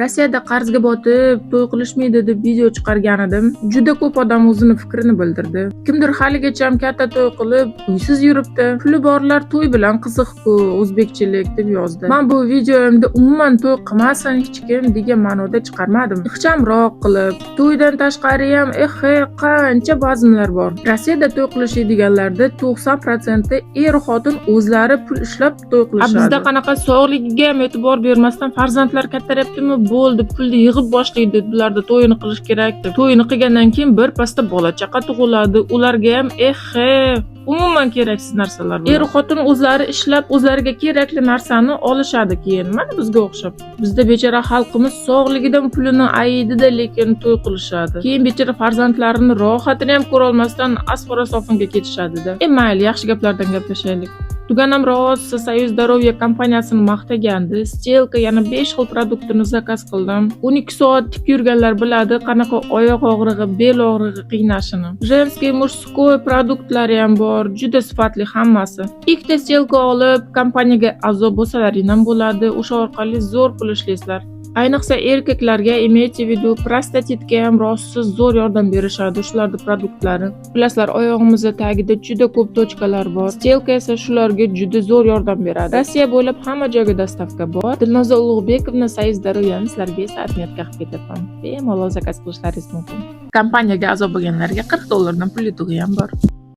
Rossiyada qarzga botib to'y qilishmaydi deb video chiqargan edim. Juda ko'p odam o'zini fikrini bildirdi. Kimdir haligacham katta to'y qilib, uysiz yuribdi. Puli borlar to'y bilan qiziq-ku, o'zbekchilik deb yozdi. Men bu videomda umuman to'y qilmasin hech kim degan ma'noda chiqarmadim. Ixchamroq qilib, to'ydan tashqari ham qancha bazmlar bor. Rossiyada to'y qilishadiganlarda 90% er xotin o'zlari pul ishlab to'y qilishadi. Bizda qanaqa sog'ligiga ham e'tibor bermasdan farzandlar kattaryaptimi, bo'ldi, pulni yig'ib boshlaydi, bularda to'yini qilish kerak deb. To'yini qilgandan keyin bir pasda bola chaqa tug'iladi, ularga ham umuman keraksiz narsalar bular. Er xotin o'zlari ishlab, o'zlariga kerakli narsani olishadi keyin. Mana bizga o'xshab. Bizda bechora xalqimiz sog'ligidan pulini ayidida, lekin to'y qilishadi. Keyin bechora farzandlarini rohatini ham ko'rolmasdan asfora sofinga ketishadi-da. Mayli, yaxshi gaplardan gaplashaylik. Dugonam rosa Союз Здоровья kompaniyasini maqtagandi. Stelka, yana 5 xil produktini zakaz qildim. 12 soat tik yurganlar biladi, qanaqa oyoq og'rig'i, bel og'rig'i qiynashini. Женский, мужской produktlari ham bor, juda sifatli hammasi. Ikkita stelka olib, kompaniyaga a'zo bo'lsalaring ham bo'ladi. O'sha orqali zo'r pul ishlaysizlar. Ayniqsa erkaklarga, имейте в виду, prostatitga ham rosa zo'r yordam berishadi shularni produktlari. Bilasizlar, oyog'imizda tagida juda ko'p точка lar bor. Stelka esa shularga juda zo'r yordam beradi. Rossiya bo'ylab hamma joyga доставка bor. Dilnoza Ulug'bekovna Союз Здоровья ni sizlarga esa отметка qilib ketyapman. Bemalol zakaz qilishlaringiz mumkin. Kompaniyaga a'zo bo'lganlarga 40 dollardan pul yutug'i ham bor.